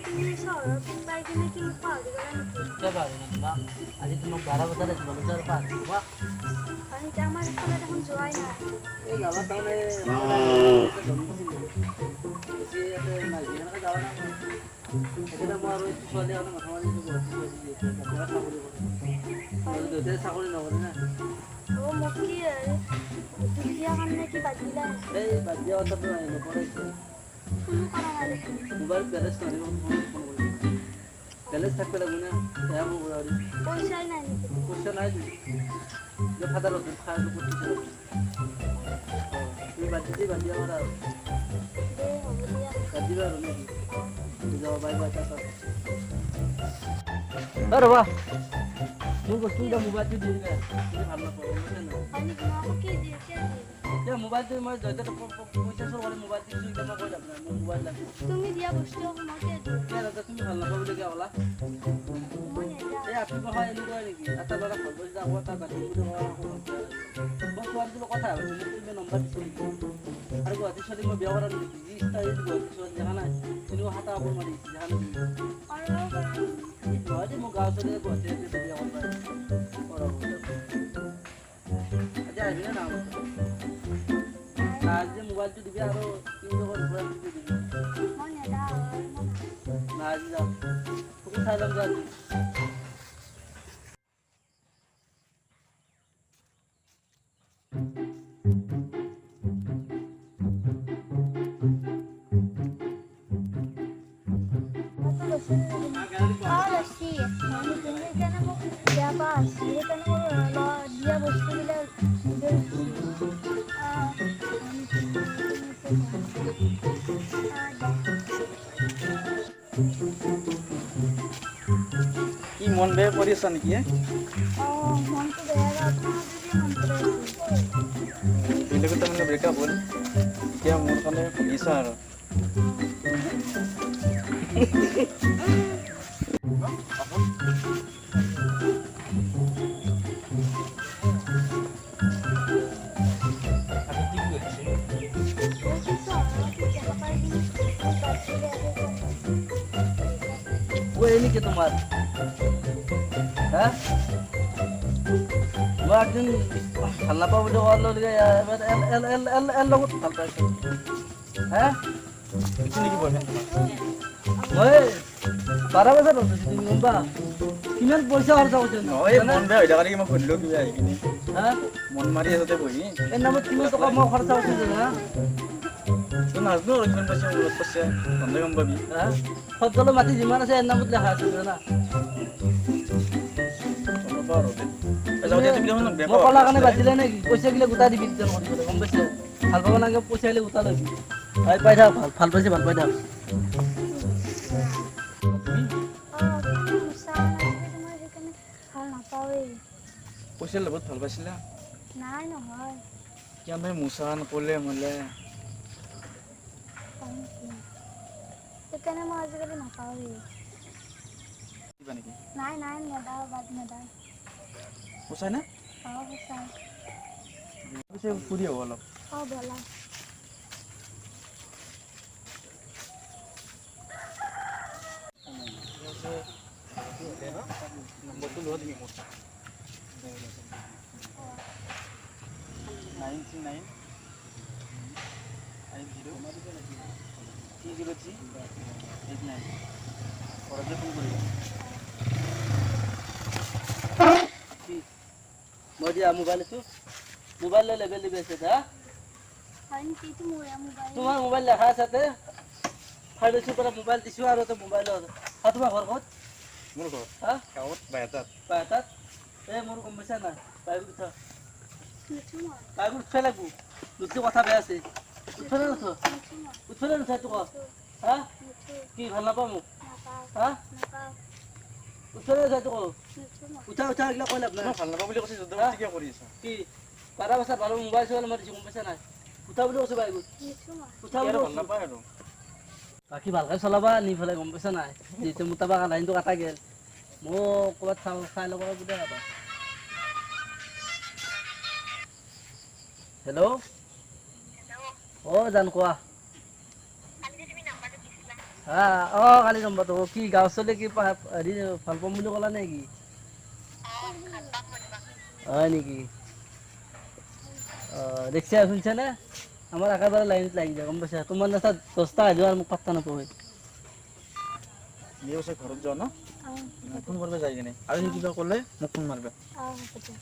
তুমি চহৰৰ কোনোবাই কিনে কি মোক পাহৰি গ'লা নেকি? কিয় পাহৰি গ'ল তোমাক? আজি তোমাক 12 বজাত আহিব পাহৰি তোমাক। হয় নেকি? আমাৰ এইফালে দেখোন যোৱাই নাই। এই যাবা তাৰমানে বেছি ইয়াতে সেনেকৈ যাৱা নাই মই। সেইকাৰণে মই আৰু এইটো ছোৱালী কাৰণে মাথা মাৰি আছোঁ, গুৱাহাটী ছোৱালী যিহেতু চাকৰি কৰে। আৰু দেউতাই চাকৰি নকৰে না। অ' মোক কি দুখীয়া কাৰণে কি বাদ দিলা নেকি? এই বাদ দিয়া কথাটো আহি নপৰে। ফোনো কৰা নাই দেখোন। মোবাইল বেলেঞ্চ নহ'লে ফোন ফোন কৰিম। বেলেঞ্চ থাকিব লাগিব না, সেয়া মই ঘূৰাই দিম। পইচাই নাই নেকি? পইচা নাই যে ফাদাৰ খাই পঠিছে। তুমি বাদ দি বাদ দিয়া আৰু দে হ'ব দিয়া। বাদ দিবা আৰু নেকি? যাওঁ, বাই বাই, টাটা। অ ৰ'বা, মোৰ বস্তু এতিয়া মোবাইলটো দি দিবা, তুমি ভাল নাপাওঁ, গম পাইছা নাই? হয় নেকি? মই আকৌ কি দিয়ে কিয় দিয়ে? এতিয়া মোবাইলটো মই য'তে পইচা চোৰ কৰি মোবাইল দিছোঁ, এতিয়া মই কৈ লাভ নাই, মোৰ মোবাইল লাগে। তুমি দিয়া বস্তু আকৌ মই কিয় দিওঁ? কিয় দাদা, তুমি ভাল নাপাওঁ বুলি কিয় ক'লা? মই নেযাওঁ। এই ৰাতিপুৱা এনেকুৱাই নেকি? এটা ল'ৰা ভাল পাইছে, আকৌ এটা বাদ দিম বুলি কয়, আকৌ ভাল পায়। মই ছোৱালীটোৰ কথা ভাবিছোঁ, মোক তুমি নম্বৰ দিছে নেকি? আৰু গুৱাহাটীৰ ছোৱালীক মই বিয়া কৰা নেকি? যি ষ্টাইল গুৱাহাটীৰ ছোৱালী দেখা নাই, তেনেকুৱা হাতা কাপোৰ মাৰি আহিছে, দেখা নাই তুমি? কৰিব পাৰা। এই নহয় দেই, মোৰ গাঁৱৰ ছোৱালীয়ে গুৱাহাটীত বিয়া কৰিব কৰাব। আজি আহিবি নে নাহো? না, আজি মোবাইলটো দিবি আৰু 300 ৰূপৰে দিবি। মই নেযাওঁ, মই নাহোঁ। না, আজি যাওঁ, তোকো চাই ল'ম যা আজি। মইতো লৈছোঁ নেকি? অঁ লৈছি। হয় নেকি? সেইকাৰণে মোক বেয়া পোৱা হৈছে, সেইকাৰণে মোৰ দিয়া বস্তুবিলাক নিব খুজিছে। অঁ হয় নেকি? অঁ দে। কি মন বেয়া কৰি আছা নেকি? অঁ, মনটো বেয়া ৰ, তোমাৰ যদি মনটো বেয়া আছে। বেলেগত তাৰমানে ব্ৰেকআপ হ'ল, এতিয়া মোৰ কাৰণে ভুগিছা আৰু। মই কি চহৰত দেখা পাই কিনে মোক বাদ দিলে সেইকাৰণে। ঐ, এই নেকি তোমাৰ? হা, মই একদিন ভাল নাপাওঁ বুলি কোৱাৰ লগে লগে এৰ লগত ভাল পাইছোঁ হা? এইটো নেকি বয়ফ্ৰেণ্ড তোমাৰ? মই 12 বজাত উঠিছোঁ, তুমি গম পা কিমান পইচা খৰচা কৰিছোঁ? নহয়, মন বেয়া হৈ থকা দেখি মই সুধিলোঁ কিবা আহি কিনে। হা? মন মাৰি আছোতে বহি। এই নামত কিমান টকা মই খৰচা কৰিছোঁ জানা? তই নাজানো আৰু কিমান পইচা খৰচ কৰিছে, তহঁতে গম পাবি। হা, সদলৰ মাটি যিমান আছে এৰ নামত লেখা আছে, জানা? গম নাপাওঁ আৰু দে। এই যাওঁ দিয়া, তুমি দেখোন বেয়া মই পোৱা কলা কাৰণে আছিলে। বাদ দিলে নেকি? পইচা গিলা গোটাই দিবি তেতিয়া কৰি পেলাই, গম পাইছে? ভাল পাব লাগে, পইচা গিলা গোটা ল'বি। পাই পাই থাক, ভাল ভাল পাইছে, ভাল পাই থাক। অঁ, তুমি মোচা নাছিলে, মই সেইকাৰণে ভাল নাপাওঁৱেই। পইচাৰ লগত ভাল পাইছিলা? নাই, নহয়। কিয় ভাই মোচা নকলে মোলে? হয় নেকি? সেইকাৰণে মই আজিকালি নাপাওঁৱেই। দিবা নেকি? নাই নাই, নেদাও, বাদ নেদাও। সঁচাই না? অঁ, সঁচাই। পিছে ফুৰি আহোঁ অলপ। অঁ, ব'লা। নম্বৰটো লোৱা তুমি মোৰ। 9 3 9 5 0 3 0 3 8 9। ঘৰত যে ফোন কৰিবা। কি মই দিয়া মোবাইল আছো, মোবাইল লৈ লেবেল দিবি আছে হা? হয় নেকি? এইটো মোৰে মোবাইল। তোমাৰ মোবাইল লেখা আছে তাতে। ফাইনেন্সৰ পৰা মোবাইল দিছোঁ আৰু এটা মোবাইলৰ। হা, তোমাৰ ঘৰ ক'ত? মোৰ ঘৰ হা? গাঁৱত বাইহাতাত। তাত এই মোৰ গম পাইছা নাই? বাইকত উঠা। নুঠো মই। বাইকত উঠবাই লাগব, নুঠলি কথা বেয়া আছে। উঠবা নে নুঠো? নুঠো মই। উঠবা নে নুঠা এইটো ক। হা? নুঠো। কি ভাল নাপাওঁ মোক? নাপাওঁ। হা? নাপাওঁ। উঠবা নে নুঠা এইটো ক। নুঠো মই। উঠা উঠা, এইগিলা কৈ লাভ নাই। মই ভাল নাপাওঁ বুলি কৈছে, জবৰদস্তি কিয় কৰি আছা? কি বাৰা বছৰ ভালো মোবাইল চোবাইল মই দিছোঁ, গম পাইছা নাই? উঠা বুলি কৈছোঁ বাইকত। নুঠো মই। উঠা কি বুলি আৰু ভাল কৈছোঁ। নাপায় আৰু। বাকী ভালকে চলাবা নি পেলাই, গম পাইছা নাই? যিহেতু মোৰ তাৰপৰা লাইনটো কাটা গেল, মই ক'ৰবাত চাওঁ, চাই ল'ব বুলি ভাবা। হেল্ল'। অ' জান, কোৱা। হা, অ' কালি নম্বৰটো কি গাঁৱৰ ছোৱালী কি হেৰি ভাল পাম বুলি ক'লা নেকি? হয় নেকি? অঁ, দেখছা, শুনছানে, আমাৰ একেবাৰে লাইনত লাগি যায়, গম পাইছা? তোমাৰ নাচা 10টা আহিলেও আৰু মোক পাত্তা নাপায়। বিয়া পাছত ঘৰত যোৱা ন? অঁ। ফোন কৰবা যাই কিনে আৰু সি কিবা ক'লে মোক ফোন মাৰবা। অঁ, হ'ব দিয়া।